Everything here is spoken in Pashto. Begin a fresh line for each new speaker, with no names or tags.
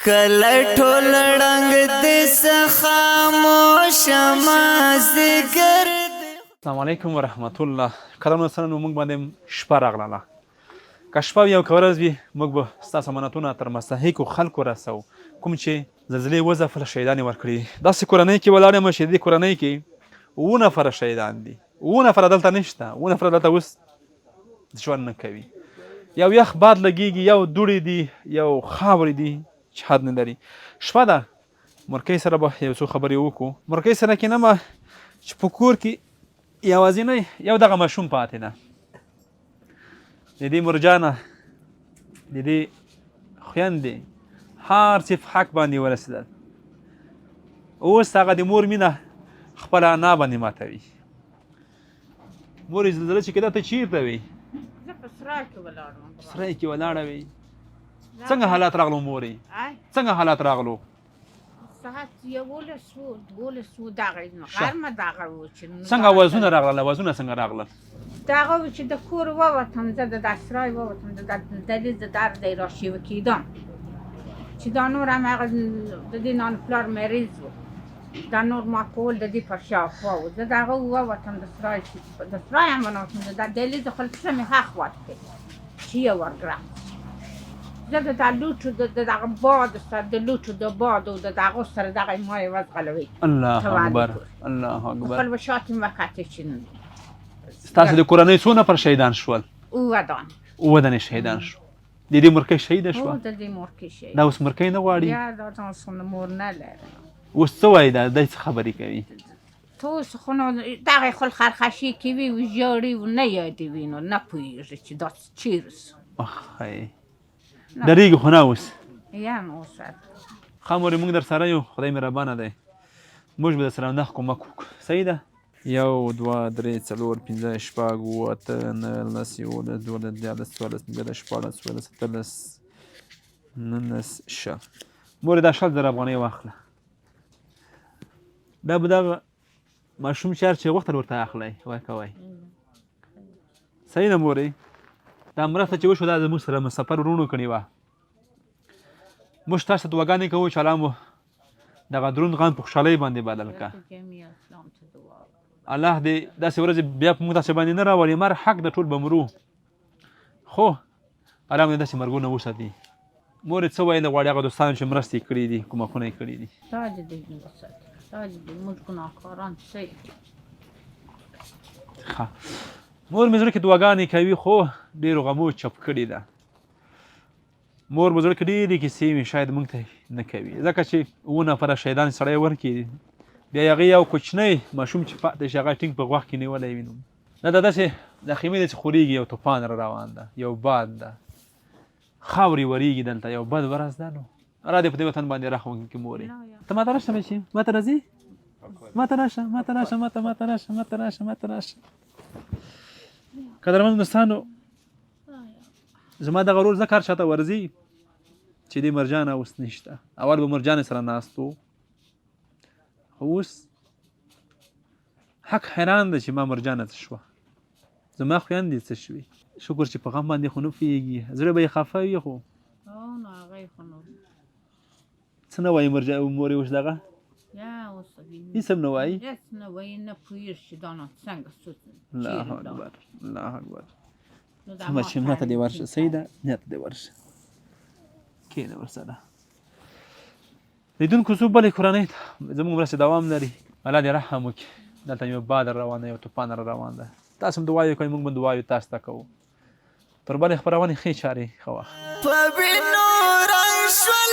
کله ټول ړنګ دې خاموش مازدیګر.
السلام علیکم ورحمت الله. قدرمنو دوستانو، موږ باندې شپه راغله. که شپه وي او که ورځ وي، موږ به ستاسو امانتونه تر مستحقو خلکو رسوو، کوم چې زلزلې وځپل، شهیدان یې ورکړي. داسې کورنۍ کې ولاړ یم چې دې کورنۍ کې اووه نفره شهیدان دي. اووه نفره دلته نشته، اووه نفره دلته اوس ژوند نه کوي. یو یخ باد لګیږي، یو دوړې دي، یو خاورې دي چې حد نه لري. شپه ده، مرکۍ سره به یو څو خبرې وکړو. مرکۍ سره کېنم چې په کور کې یوازینی یو دغه ماشوم پاتې ده. د دې مرجانه، د دې خویندې هر څه په حق باندې ورسېدل. اوس هغه د مور مینه خپله انا باندې ماتوي. مور یې زلزله چې کېده، ته چېرته وې؟
زه په سرای کې ولاړ وم.
سرای کې ولاړه وې. څنګه حالات راغلو مورې؟ څنګه حالات راغلو؟
ساعت 11 وو، 12 وو، دغه نو غرمه دغه وو چې
څنګه اوازونه راغلل؟ اوازونه څنګه راغلل؟
دغه و چې د کور ووتم، زه د دسرای ووتم، د دلیز د در دی راشیوه کېدم چې دا نور هم هغه د دې نان پلار مریض و، دا نور ما کول د دې پر شاوخوا و. زه د هغه ووتم د سرای، د سرای هم ونوتم، د دهلیز خپل پښه مې حق ورکړ چې یې ورګرم. زه د دا لوټو د دغه باد سره، د لوټو د باد او د دغه سره دغه ما یې وځغلوي.
الله اکبر، الله اکبر.
خپل وشاته مې وکتل چې
ستاسو د کورنۍ څو نفر شهیدان شول؟
اووه دانې.
اووه دانې شهیدان شو. د دې مرکۍ شهیده شوه؟
د دې مرکۍ شهیده.
دا اوس مرکۍ نه غواړي؟
یا دا اوس مور نه لري.
اوس څه وایي؟ دا دی څه خبرې کوي؟
ته اوس خو نو دغه خپل خرخشي کوي او ژاړي او نه یادوي، نو نه پوهېږي چې دا چېرې سو.
اخی، ډارېږي خو نه اوس؟
یا نو اوس.
ښه مورې، موږ در سره یو، خدای مهربانه دی، موږ به در سره نخ کومک وکړو. صحیح ده. 1، 2، 3، 4، 5، 6، 7، 8، 9، 10، 11، 12، 13، 14، 15، 16، 17، 18، 19، 20. مورې، دا 20,000 افغانۍ واخله. دا به دغه ماشوم چې هر چې غوښتل ورته اخلی ورکوی. صحیح ده مورې؟ دا مرسته چې وشوه، دا زموږ سره مسافر وروڼو کړې وه. موږ تاسو ته دعاګانې کوو چې الله مو دغه دروند غم په خوشحالۍ باندې بدل کړه. الله دې داسې ورځې بیا په موږ تاسې باندې نه راولي. مر حق د ټول به مرو، خو الله مو داسې مرګونه وساتي. مور یې څه ویل غواړي هغه دوستانو چې مرستې یې کړې دي، کومکونه یې کړي دي؟
خدای دې دوی وساتي، خدای دې موږ ګناهکاران څه یو.
ښه مور مې زړه کې دعاګانې کوي، خو ډېرو غمو چپ کړې ده. مور مو زړه کې ډېرې کیسې وي، شاید موږ ته نه کوي، ځکه چې اووه نفره شهیدان سړی ورکړي، بیا هغې یو کوچنی ماشوم چې پاتې شي، هغه ټینګ په غوږ کې نیولی وي. نو دا داسې د خیمې ده چې خورېږي، یو توپان را روان ده، یو باد ده، خاورې ورېږي، دلته یو بد ورځ ده. نو را دې په دې وطن باندې رحم وکړي. مورې، ته ماته راشه بچي، ماته راځي، ماته راشه، ماته راشه، ماته ماته راشه، ماته راشه، ماته راشه. قدرمن دوستانو، زما دغه ورور ځکه هر چاته ورځي چې دې مرجانه اوس نشته. اول به مرجانې سره ناست و، خو اوس حق حیران ده چې ما مرجانه څه شوه، زما خویندې څه شوې. شکر چې په غم باندې خو نه پوهېږي، زړه به یې خفه وي، خو څه نه وایي. مرجان مورې اوس دغه هېڅ هم نه وایي،
هېڅ نه وایي، نه پوهېږي چې دا نو څنګه.
الله اکبر، الله اکبر. بچي، ماته دې ورشه. صحیح ده، نیت دې ورشه، کښېنه ورسره. لیدونکو، څو بلې کورنۍ ته زموږ مرستې دوام لري. الله دې رحم وکړي. دلته یو باد روان دی، یو توپان را روان ده. تاسو هم دعا وکړئ، موږ به دعا تاسو ته کوو. تر بلې خپرونې، ښې چارې، ښه وخت.
په وینو رنګ شول.